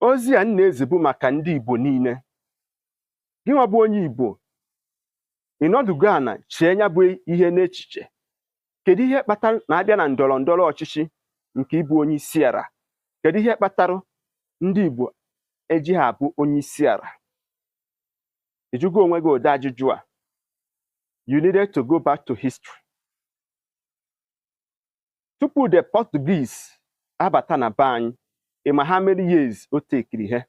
Ozi a m na-ezi bụ maka ndị Igbo niile. Gị nwa bụ onye Igbo, ị nọdụgo ana chee ya bụ ihe n'echiche. Kedu ihe kpatara na abịa na ndọrọ ndọrọ ọchịchị nke ịbụ onye isi ala? Kedu ihe kpatara ndị Igbo ejighị abụ onye isi ala? Ị jụgo onwe gị ụdị ajụjụ a? You needed to go back to history. Tupu the Portuguese abata na be anyị, ị ma how many years o tekiri ha?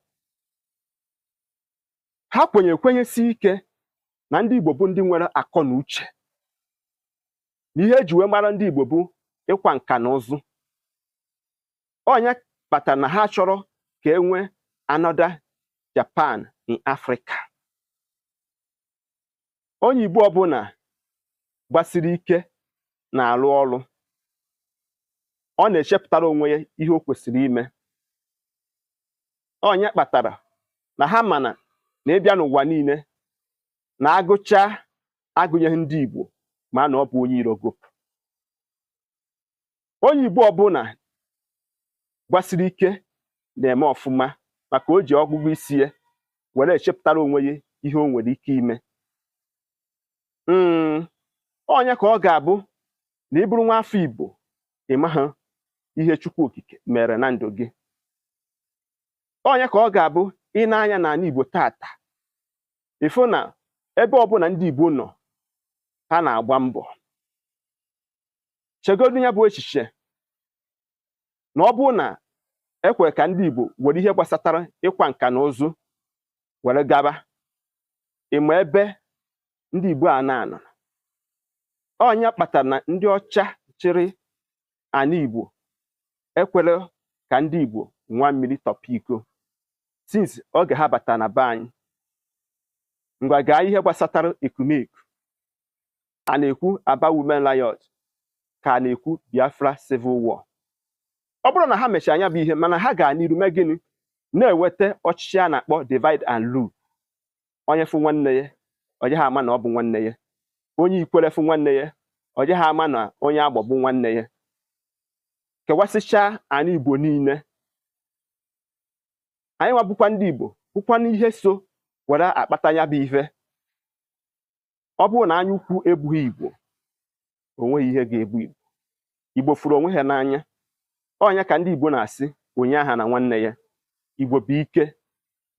Ha kwenye kwenyesi ike na ndị Igbo bụ ndị nwere akọ na uche, na ihe eji wee mara ndị Igbo bụ ịkwa nka na ụzụ. Onye kpatara na ha chọrọ ka e nwee another Japan in Africa. Onye Igbo ọbụla gbasiri ike na-arụ ọrụ, ọ na-echepụtara onwe ya ihe o kwesịrị ime. Onye kpatara na ha mana na ịbịa n'ụwa niile na agụcha agụnyeghị ndị Igbo, ma na ọ bụ onye iro gụpụ. Onye Igbo ọbụla gbasiri ike na-eme ọfụma maka o ji ọgụgụ isi ya were echepụtara onwe ya ihe o nwere ike ime. Onye ka ọ ga-abụ na ị bụrụ nwa afọ Igbo, ị maha ihe Chukwu Okike mere na ndụ gị. Onye ka ọ ga-abụ ị na-anya n'ala Igbo tata, ịfụ na ebe ọbụla ndị Igbo nọ, ha na-agba mbọ. Chegodu ya bụ echiche na ọ bụrụ na ekwere ka ndị Igbo were ihe gbasatara ịkwa nka na ụzụ were gaba, ịma ebe ndị Igbo a na-anọ. Onye kpatara na ndị ọcha chịrị ala Igbo ekwere ka ndị Igbo nwa mmiri tọpụ iko since oge ha batara na be anyị. Ngwa, gaa ihe gbasatara ekumeku a na-ekwu, Aba Women Riot, ka a na-ekwu Biafra Civil War. Ọ bụrụ na ha mechara anya bụ ihe, mana ha gaa n'iru mee gịnị? Na-eweta ọchịchị a na-akpọ divide and rule. Onye fụ nwanne ya, ọ dịghị ama na ọ bụ nwanne ya. Onye Ikwere fụ nwanne ya, ọ dịghị ama na onye Agbọ bụ nwanne ya. Kewasịchaa ala Igbo niile. Anyị nwa bụkwa ndị Igbo bụkwa n'ihe so were akpata ya bụ ife. Ọ bụrụ na anya ukwu egbughị Igbo, o nweghị ihe ga-egbu Igbo. Igbo fụrụ onwe ha n'anya. Ọnya ka ndị Igbo na-asị onye aha na nwanne ya. Igbo bụ ike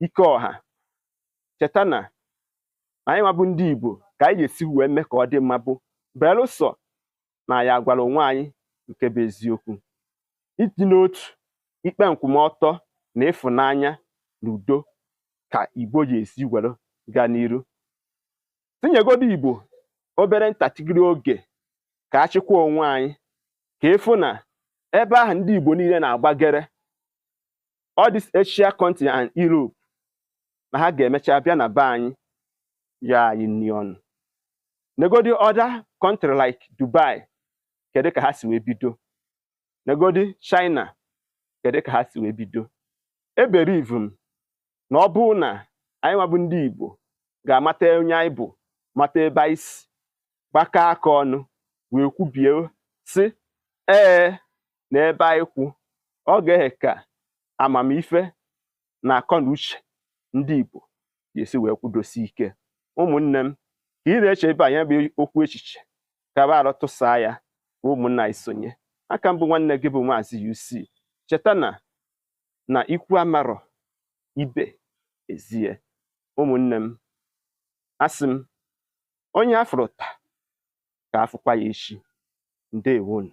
ike ọha. Cheta na anyị nwa bụ ndị Igbo ka anyị ga-esi wee mee ka ọ dị mma bụ belụsọ na anyị agwara onwe anyị nke bụ eziokwu. Ịdị n'otu, ikpe nkwụmọtọ na ịfụnanya na udo ka Igbo ga-esi were gaa n'iru. Tinyegodo Igbo obere ntakịrị oge ka a chịkwa onwe anyị, ka ịfụ na ebe ahụ ndị Igbo niile na-agbagere, all this Asia continent and Europe, na ha ga-emecha bịa na be anyị ya anyị nni ọnụ. Negodi other country like Dubai, kedu ka ha si wee bido? Negodi China, kedu ka ha si wee bido? Eberivu m na ọ bụrụ na anyị nwa bụ ndị Igbo ga-amata onye anyị bụ, mata ebe anyị si, gbakọ aka ọnụ wee kwubie sị ee na ebe anyị kwụ, ọ ga-ehe ka amamife na akọ na uche ndị Igbo ga-esi wee kwudosi ike. Ụmụnne m, ka ị na-eche ebe anyị bụ okwu echiche kaba arụ, tụsaa ya ka ụmụnna anyị sonye aka. Mbụ nwanne gị bụ Maazị UC. Cheta na ikwu amarọ ibe ezie. Ụmụnne m, asị m onye afụrụ taa ka afụkwa ya echi. Ndewonu.